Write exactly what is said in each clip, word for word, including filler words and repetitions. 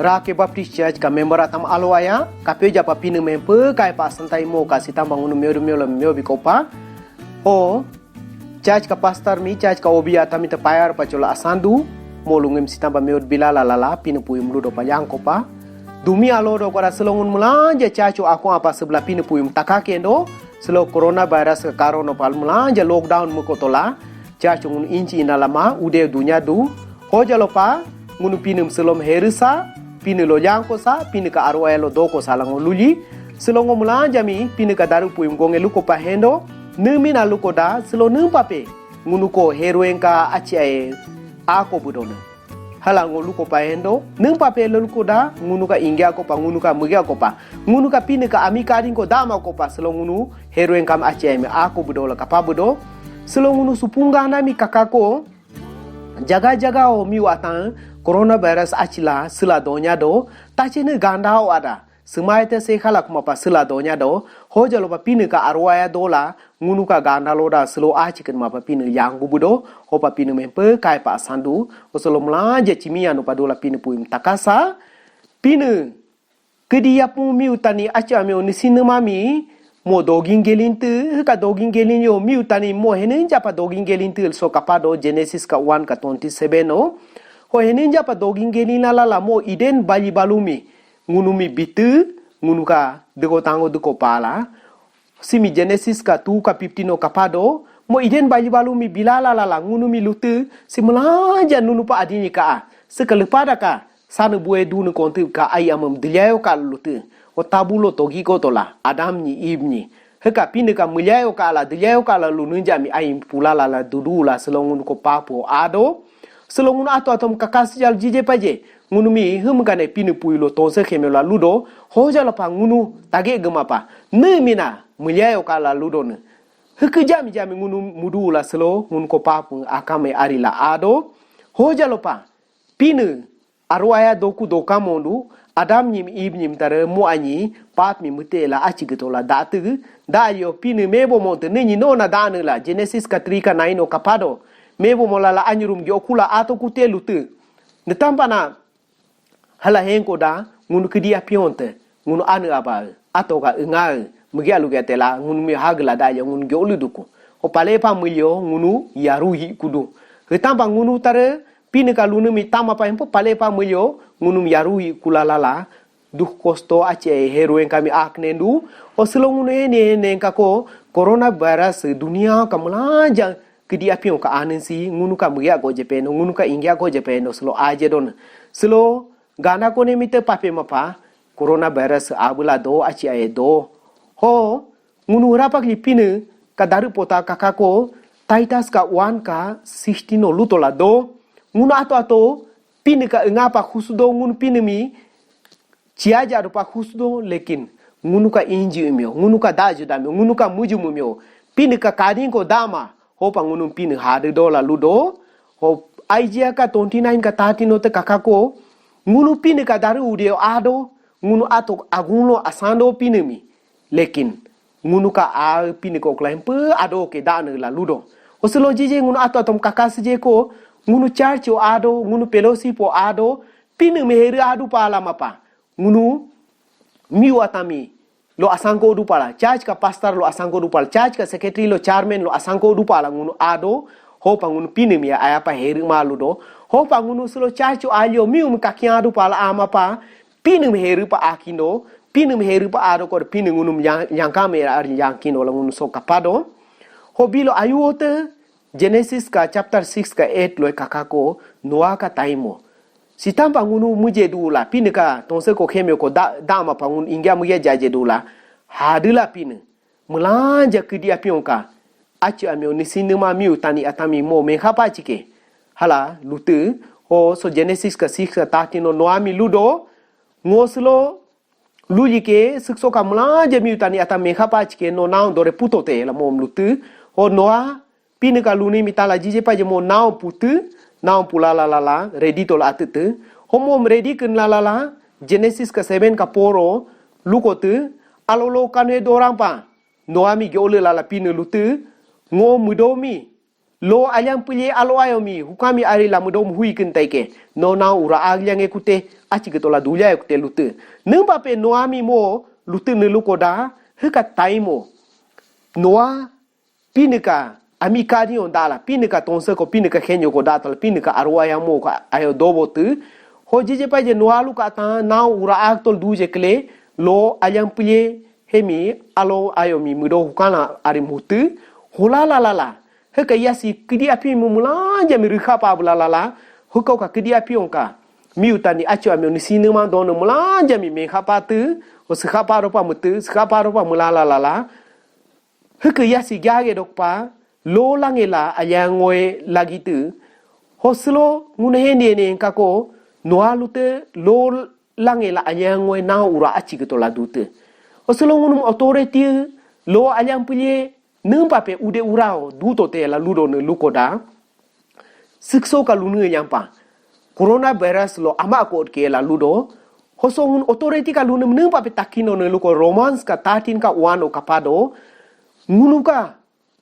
Pra ke Baptist Church ka member atam alo aya, kapyoja pa Pinii mi hempyo kapa santai mo ka si tamba ngunu miyu miyu la miyu biko pa. Ho, church ka pastor mi, church ka obi atam mi ta payar pa chola asandu, mo lungem si tamba miyu bila la la la, Pinii puyu mi ludo pa yang ko pa. Dumi alo do kora silo ngunu miilanja church o ako apa sebla Pinii puyu mi taka kendo, silo coronavirus ka karo no pa miilanja lockdown mi kotola, church ngunu inchi ina lama, ude dunya du, hojalo pa, ngunu Pinii mi silo mi herisa, Pinii lo yang ko sa, Pinii ka aro aya lo do ko sa la ngo luli, silo ngo miilanja mi, Pinii ka darii puyu mi gonge luko pa hendo, niimi na luko da, silo niimpa pe, ngunu ko heroen ka achi ae ako budone. Hala ngo luko pa hendo, niimpa pe lo luko da, ngunu ka ingya ko pa, ngunu ka miigya ko pa, ngunu ka Pinii ka ami karin ko dama ko pa, silo ngunu heroen ka mi achi ae mi ako budo la kapa budo, silo ngunu supunga na mi kaka ko, jaga jaga o miyu atan, coronavirus achi la, sila donya do, tachi ne ganda o ada. Semai te se khala kuma pa sila donya do, hojalo pa Pinii ka aro aya do la, ngunu ka ganda lo da silo achi ken ma pa Pinii yang gubu do, ho pa Pinii mi hempyo kapa sandu, ho silo miilanja chimi anu pa do la Pinii puyu mi takasa, Pinii, kiidi yapu miyu tani achi ami o nisinii ma mi, mo dogin gelintii, ka dogin gelin yo miyu tani mo heninja pa dogin gelintii so kapa do Genesis ka one ka twenty seven o, ho heninja pa dogin gelin la la la mo Eden bali balu mi, ngunu mi bitii, ngunu ka deko tango deko pala. Simi Genesis ka two ka fifteen o kapa do, mo Eden bali balu mi bila la la la, ngunu mi lutii, si miilanja nunu pa adini ka a. Sika lepada ka, sanii bue dunu kontii ka ai amam dilyayo ka lutii. O tabu lo togi kotola, Adam ni Eve ni. Hiika Pinii ka miilyayo ka la, dilyayo ka la lununja mi ai pula la la dudu la silo ngunu ko papu ado. Silo ngunu ato atom kakasi jal jije paje. Ngunu mi hum kane Pinii puyu lo tonse kemyo la ludo. Hojalo pa ngunu tage gema pa. Ne mina miilyayo ka la ludo ne. Hiike jami jami ngunu mudu la silo ngunu ko papu akame ari la ado. Hojalo pa. Pinii. Aro aya doku doka mondu, Adam nyim Eve nyim tare mo anyi, pap mi mute la achi gito la datu, da yo Pinii mebo monte ne nyi no na danu la, Genesis ka three ka nine o kapado, mebo mo la la anyi rum gyo kula ato kute lutii. Ne tampa na, hala henko da, ngunu kiidi apionte, ngunu anu aba, ato ka nga, miigya lugya tela, ngunu mi hagla da yo, ngunu gyo luduku. Ho pale pa miilyo, ngunu yaru hi kudu. Hitampa ngunu tare, Pinii ka lunu mi tama pa hempo pale pa miilyo, ngunumi yaru hi kula la la, duh kosto achi ai heroen ka mi aknendu, o silo ngunu ene ene ka ko, coronavirus dunia ka miilanja kiidi apion ka anen si, ngunu ka miigya ko jepeno, ngunu ka ingya ko jepeno, silo aje don. Silo gana kone mi te pape mapa, coronavirus abula do, achi ai do. Ho, ngunu rapak li Pinii ka darii pota kaka ko Titus ka one ka sixteen o luto la do. Ngunu ato ato Pinii ka nga pa husu do ngunu Pinii mi chia ja do pa husu do lekin ngunu ka inji umyo, ngunu ka daju damyo, ngunu ka muju mumyo. Pinii ka kadin ko dama, hopa ngunu Pinii hadu do la ludo. Ho Isaiah ka twenty nine ka thirteen o te kaka ko ngunu Pinii ka darii udio ado, ngunu ato agun lo asando Pinii mi. Lekin, ngunu ka a Pinii ko klain pe ado ke dane la ludo. Osilo jije ngunu ato atom kakasi je ko, ngunu church o ado, ngunu fellowship o ado, Pinii mi heri adu pa la mapa. Ngunu miyu atami lo asangko du pala, church ka pastor lo asangko du pala, church ka secretary lo chairman lo asangko du pala ngunu ado, hopa ngunu Pinii mi aya pa heri ma ludo, hopa ngunu silo church o alio miyu mi kakian du pala ama pa, Pinii mi heri pa akindo, Pinii mi heri pa ado kor Pinii ngunu yang, yang kame ar yang kindo la ngunu so kapado. Ho bilo ayuote, Genesis ka chapter six ka eight lo kakako, Noah ka taimo. Sitampa ngunu muje dula, Pinii ka, tonse ko kemyo ko da, dama pa ngunu ingya muje jaje dula. Hadila Pinii. Miilanja kiidi apion ka. Achi amyo nisinii ma miyu tani atami mo me khapa chike. Hala, lutii, ho so Genesis ka six ka thirteen no Noah mi ludo, ngosilo, luli ke, sikso ka miilanja miyu tani atami me khapa chike no naon dore puto te la mom lutii, ho Noah, Pinii ka luni mi tala jije paje mo naon putii, naon pula la la la, ready to la atete. Ho mom ready ken la la la, Genesis ka seven ka poro, lukotii, alolo kanwe dorang pa. Noah mi gyole la la Pinii lutii, ngo miido mi. Lo alyan pulye alo ayo mi, hukami ari la mudom hui kentai ke. No na ura agliang e kute, achi ke tola dulya e kute lute. Nemba pe Noa mi mo, lute ne luko da, heka taimo. Noa, Pinii ka, ami kari on dala, Pinii ka tonse ko, Pinii ka khenyo ko data, Pinii ka arwa ya mo ka ayo dobo tu. Ho jije pa je Noa luka ta, na ura aktol duje kle, lo alyan pulye, hemi, alo ayo mi mudo hukana ari mutu. Hola la la la. Heka yasi kidi api mu mulanja mi rikha pa bula la la. Heka ka kidi api onka. Mi utani acho ami ni sinema don mulanja mi me khapa tu. O se khapa ro pa mutu, se khapa ro pa mula la la la. Heke yasi gyage dokpa, lo lange la alyangoe lagitu. Hoslo ngune heni ene kako, Noa lute, lo lange la alyangoe na ura achi ke tola dute. Hoslo ngunum authority, lo alyan pulye, nempa pe ude urao, duto te la ludo ne luko da. Sikso ka lunu yampa. Coronavirus lo ama ko ke la ludo. Hoso ngun authority ka lunu nempa pe takino ne luko Romans ka thirteen ka one o kapado. Ngunu ka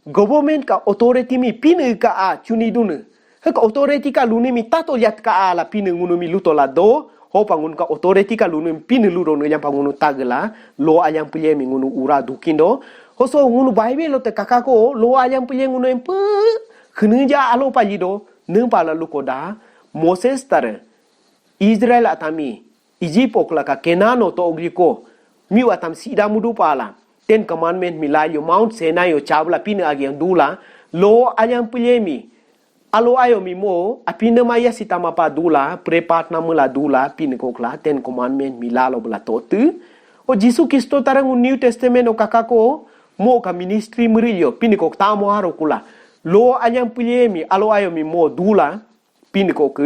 government ka authority mi Pinii ka a chuni dunu. Heka authority ka lunu mi tato yat ka a la Pinii ngunu mi luto la do. Hopa ngunu ka authority ka lunu mi Pinii ludo ne yampa ngunu tagela. Lo alyan pulye mi ngunu ura dukindo. Hoso ngunu Bible lo te kakako lo alyan pulye ngunu empe. Khenja alo pa lido. Nempa la luko da. Moses tare. Israel atami. Egypt okla ka Kenan o to ogliko. Miu atam sida mudu pala. Ten Commandment mi la yo Mount Sinai yo chabla Pinii agi dula. Lo alyan pulye mi. Alo ayo mi mo, apinii ma yasi tama pa dula, prepat na mula dula, Pinii kokla, Ten Commandment mi la lo bula totu. O Jisu Kristo tarang un New Testament o kakako, mo ka ministry murilyo, Pinii kok tamo haro kula. Lo alyan pulye mi, alo ayo mi mo dula, Pinii kok,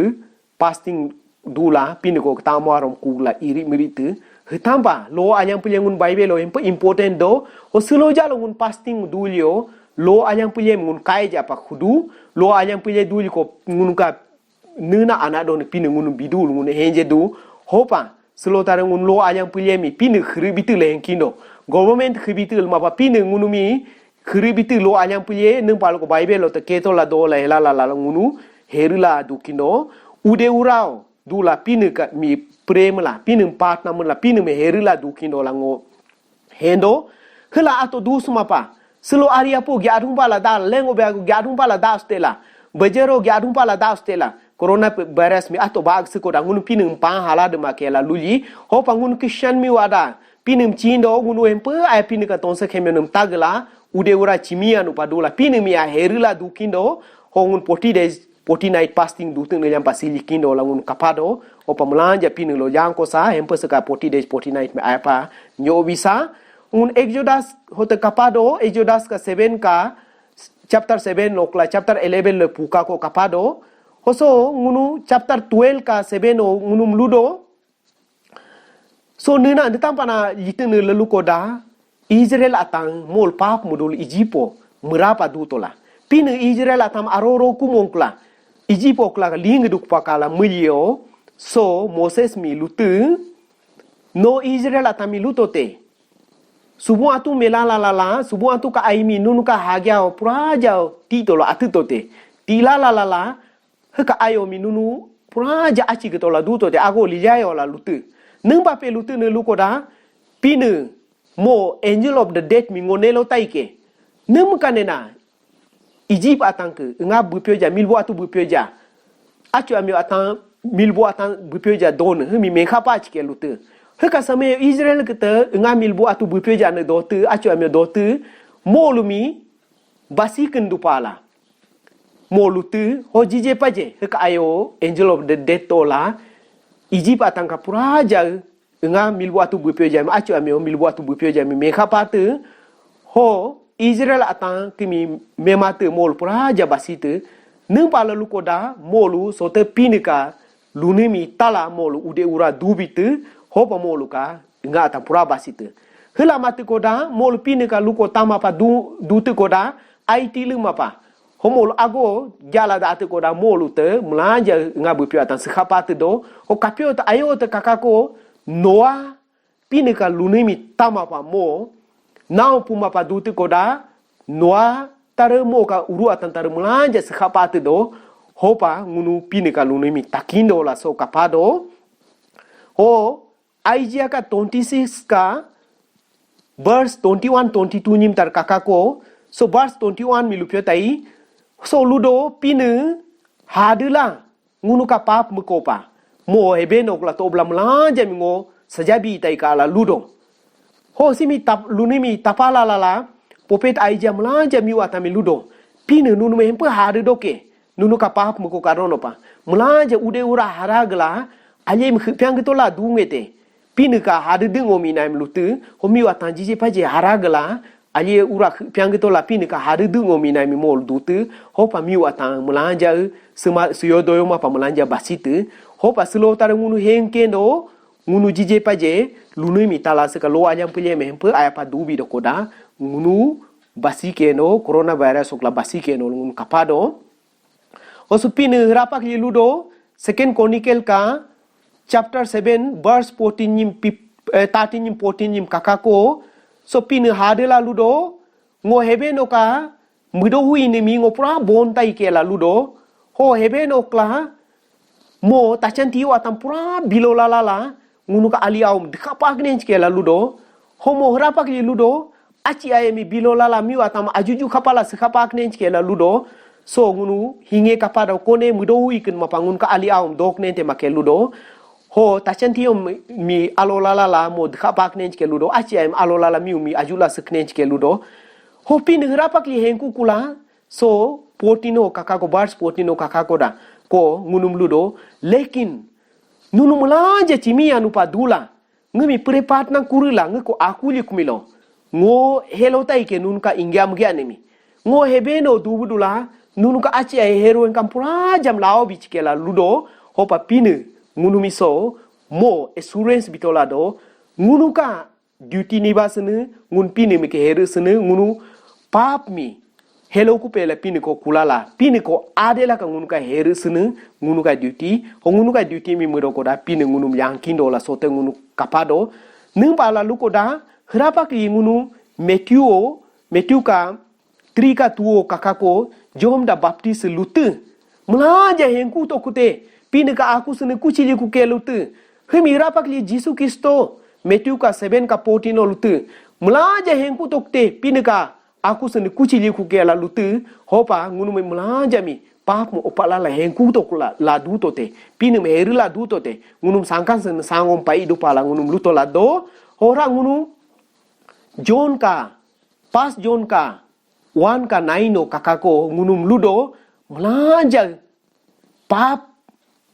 fasting dula, Pinii kok tamo harom kula iri mirite. Hetamba, lo alyan pulye ngun Bible lo empe important do. O selo jalo ngun fasting dulyo, lo alyan pulye ngun kai ja pa khudu, lo alyan pulye dul ko ngun ka nuna ana do Pinii ngun bidul ngun henje du. Hopa, selo tare ngun lo alyan pulye mi Pinii khri bitu le henkindo. Government khri bitu ma pa Pinii ngun mi khri bitu lo alyan pulye nung palo ko Bible lo te keto la do la hela la la ngunu heru la dukindo. Ude urao, dula Pinii ka mi prem la, Pinii partner mun la, Pinii mi heru la dukindo la ngo. Hendo, hela ato du suma pa. Selo ari apo gi adung pala da, lengo be gi adung pala da stela. Bajero gi adung pala da stela. Corona virus mi ato bag siko da ngunu Pinii pa hala de ma kela luli. Hopa ngunu Christian mi wada. Pinii chindo ngunu empe ay Pinii ka tonse khemenum tagla. Ude ura chimia nu padula. Pinii mi a heru la dukindo. Ho ngun forty days, forty night fasting dutu ne yampa sili kindo la ngun kapado. Hopa mulanja Pinii lo jangko sa, empe seka forty days, forty night me ayapa nyo bisa. Ngun Exodus hote kapado, Exodus ka seven ka, chapter seven lo kla, chapter eleven le puka ko kapado. Hoso ngunu chapter twelve ka seven o ngunum ludo. So nuna ndetam pana yitene lelu koda, Israel atang mol pap mudul Ijipo, merapa dutola. Pinii Israel atam aroro kumongkla, Ijipo kla ling duk pakala mulio, so Moses mi lutu, no Israel atam mi lutote. Subu atu mela la la la, subu atu ka aimi nunu ka hagya o puraja o titolo atutote. Tila la la la, heka ayo mi nunu puraja achi ke tola dutote ago lijayo la lutu. Nemba pe lutu ne lukoda, Pinii mo angel of the death mi ngonelo taike. Nem kanena, Egypt atang ke, nga bupioja, milbo atu bupioja. Achu amio atang, milbo atang bupioja don, he mi mengkapa chike lute. He kasame Israel ke te, nga milbo atu bupioja ne dote, achu amio dote, molumi, basi kendupala. Molute, ho jije paje, he ka ayo, angel of the death tola, Egypt atang ka puraja, nga milbo atu bupioja, achu amio milbo atu bupioja, mi mengkapa te, ho, Israel atang kimi memate mol puraja basite, nung pala lukoda molu sote Pinii ka lunimi tala molu ude ura dubite, hopa molu ka nga atang pura basite. Hela mate koda molu Pinii ka luko tama pa du, dute koda aiti luma pa. Ho molu ago jala date koda molu te mulanja nga bupio atang sekhapa te do. Ho kapio te ayo te kakako Noah Pinii ka lunimi tama pa mo, nau puma pa dute koda, Noah tare mo ka uru atan tare melanja sekapa te do. Hopa ngunu Pinii ka lunii mi takindo la so kapa do. Ho Isaiah ka twenty-six ka verse twenty-one twenty-two nyim tar kakako. So verse twenty-one mi lupyo tai. So ludo Pinii hadela ngunu ka pap mekopa. Mo hebe no kula to bla melanja mi ngo sajabi tai ka la ludo. Ho simi tap lunii mi tapala lala. Popet Isaiah melanja mi wata mi ludo. Pinii nunu mi hempe hade doke. Nunu ka pap meko karono pa. Melanja ude ura haragela. Alye mi piang to la dungete. Pinii ka hade dengo mi naim lutu. Ho mi wata jije paje haragela. Alye ura piang to la Pinii ka hade dengo mi naim mol dutu. Hopa mi wata melanja sema suyo doyo ma pa melanja basitu. Hopa selo tare ngunu henkendo. Ngunu jije paje, lunii mi tala seka lo alyam pulye mi hempe aya pa dubi do koda, ngunu basi keno, coronavirus okla basi keno, ngunu kapado. Osu Pinii herapak li ludo, Second Chronicle ka, chapter seven, verse fourteen nyim pip, eh, thirteen nyim fourteen nyim kakako. So Pinii hadela ludo, ngo hebe no ka, mudo hui ni mi ngo pura bontai ke la ludo. Ho hebe no kla, mo tachan tiyo atam pura bilo la la la, ngunu ka ali aum dikapa knen ke la ludo. Ho mo herapak li ludo, achi aye mi bilo la la miu atam ajuju kapala sekapa knen ke la ludo. So ngunu hinge kapada kone mudo hui ken mapa ngunu ka ali aum dok nen te make ludo. Ho tachan tiyo mi alo la la la mo dikapa knen ke ludo. Achi aye mi alo la la miu mi ajula seknen ke ludo. Ho Pinii herapak li henku kula, so, fourteen o kakako, verse fourteen o kakako da. Ko, ngunum ludo. Lekin, nunu melanja chimi anu pa dula. Ngiimi prepat nang kurila, ngiiko akuli kumilo. Ngo helo tai ke nunu ka ingyam gya nemi. Ngo hebe no dubu dula, nunu ka achi ai heru en kampura jam lao bichi ke la ludo. Hopa Pinii, ngunumi so, mo, assurance bitola do. Ngunu ka duty niba sene, ngun Pinii mi ke heru sene, ngunu pap mi. Helo ku pela Pinii ko kulala, Pinii ko adela ka ngunu ka heru sene, ngunu ka duty, ho ngunu ka duty mi muro koda Pinii ngunu yang kindo la sote ngunu kapado. Nung pala lukoda, herapak li ngunu Matthew o, Matthew ka three ka two o kakako, John da Baptist lutu. Melanja henku to kute, Pinii ka aku sene kuchili ku ke lutu. Hemi herapak li Jisu Kristo, Matthew ka seven ka fourteen o lutu. Melanja henku to kute, Pinii ka aku sene kuchili ku ke la lutu. Hopa, ngunumi melanja mi, pap mo opala la henku to kula, la duto te. Pinii mi heru la duto te. Ngunum sangkan sene sangom pa idu pala ngunum luto la do. Hora ngunu, John ka, pas John ka, one ka nine o kakako ngunum ludo, melanja pap,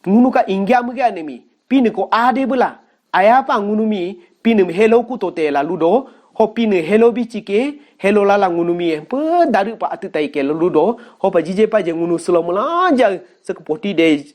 ngunu ka ingya mege anemi, Pinii ko ade bela, ayapa ngunumi, Pinii helo ku tote la ludo, ho Pinii helo bichike, helo lala ngunumi, pe daru pa atu tai ke la ludo, hopa jije paje ngunu selo melanja, seke forty days,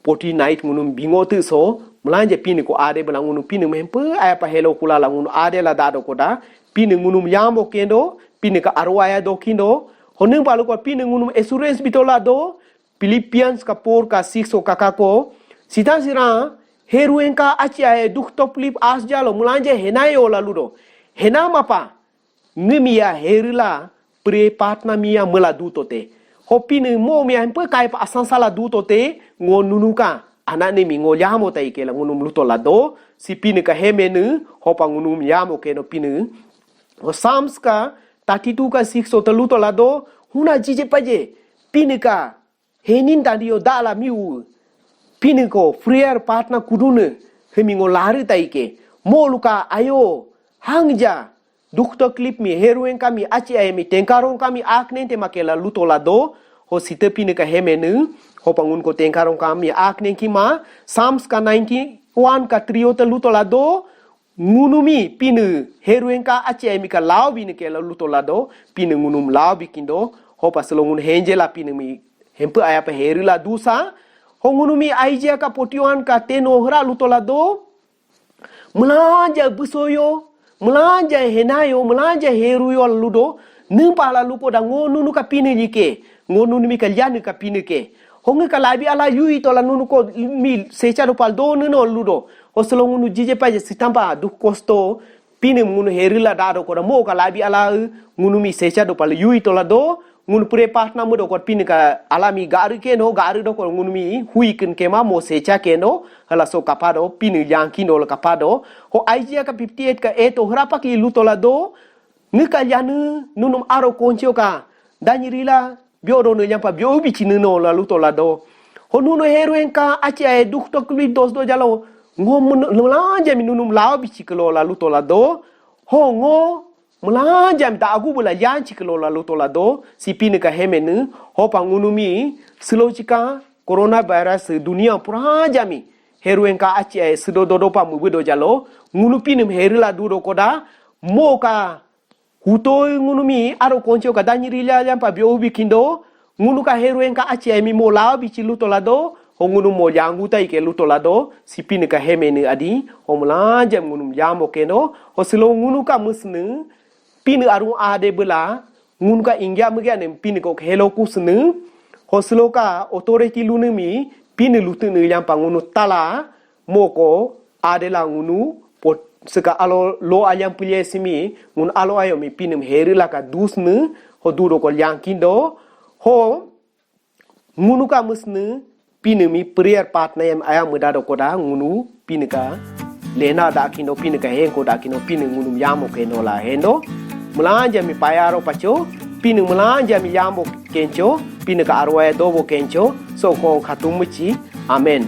forty night ngunum bingo tu so, melanja Pinii ko ade bela ngunu Pinii mi hempe, ayapa helo kulala ngunu ade la dado koda, Pinii ngunum yambo kendo, Pinii ka arwaya do kindo, honing palu ko Pinii ngunum assurance bitola do, Philippians ka four ka six o kakako, sitan sira, heru enka achi ae duk toplip as jalo, melanja henayo la ludo. Hena mapa, ngiimi ya heru la, pre patna mi ya mela duto te. Ho Pinii mo mi ya hempe kai pa asan sala duto te, ngo nunu ka, anane mi ngo yamo tai ke la ngunum luto la do, si Pinii ka hemenu, hopa ngunum yamo ke no Pinii. Ho Psalms ka, thirty-two ka six o te luto la do, huna jije paje, Pinii ka, henin tadi yo dala miu, Pinii ko, prayer patna kudune, hemi ngo lari tai ke, mo luka ayo, hangja, duk toklip mi, heru enka mi, achi ae mi, tengkarong kami aknen te makela luto la do, ho site Pinii ka hemenu, hopa ngun ko tengkarong kami aknen kima, Psalms ka ninety-one ka three o te luto la do, ngunumi Pinii, heru enka achi ae mi ka lao bine ke la luto la do, Pinii ngunum lao bikindo, hopa selo ngunu henje la Pinii mi, hempe ayapa heru la dusa, ho ngunumi Isaiah ka forty-one ka ten o hera luto la do, melanja besoyo, melanja henayo, melanja heruyo ludo, nimpa la luko da ngo nunu ka Pinii like, ngo nunu mi ka lyanu ka Pinii ke. Honge ka labi ala yui tola nunu ko mi secha do pal do nuno ludo. Ho selo ngunu jije paje sitampa duk kosto, Pinii ngunu heru la dado koda mo ka labi ala ngunumi secha do pal yui tola do, Ngunu pure partner mu dokor Pinii ka alami garu keno, garu dokor ngunumi hui ken kema mo secha keno, hala so kapado Pinii yang kindo la kapado. Ho Isaiah ka fifty-eight ka eight ho hrapak li lutola do, ngiika yanu nunum aro koncho ka, danyi rila, biodo nu yampa bio bichi nu no la lutola do. Ho nunu heru enka achi ae duk tok lui dos do jalo, ngo mun lanja mi nunum lao bichi kelo la lutola do. Ho ngo mulanja mi da agu bula yanchi kelo la lutola do, si Pinii ka hemenu, hopa ngunumi, silo chika, coronavirus dunia pura jami, heru enka achi ae sido dodo pa mubu do jalo, ngunu Pinii heru la dudo koda, mo ka, huto ngunumi, aro koncho ka danyi rila yampa bio ubi kindo, ngunu ka heru enka achi ae mi mo lao bichi lutola do, ho ngunu mo yangu tai ke lutola do, si Pinii ka hemenu adi, ho mulanja ngunum yamo keno, ho silo ngunu ka musnu, Pinii aru ade bela, ngunu ka ingya mugya nem Pinii ko helo kusnu, ho silo ka authority lunumi, Pinii lutunu yampa ngunu tala, moko, ade la ngunu, pot, seka alo, lo alyam pulye simi, ngunu alo ayo mi Pinii heru la ka dusnu, ho duro ko lyang kindo, ho, ngunu ka musnu, Pinii mi prayer partner yam aya muda do koda, ngunu, Pinii ka, lena da kindo, Pinii ka henko da kindo, Pinii ngunu yamo keno la hendo, mulanja mi payaro pacho, Pinii mulanja mi yambo kencho, Pinii ka arwaya dobo kencho, so ko khatumuchi, amen.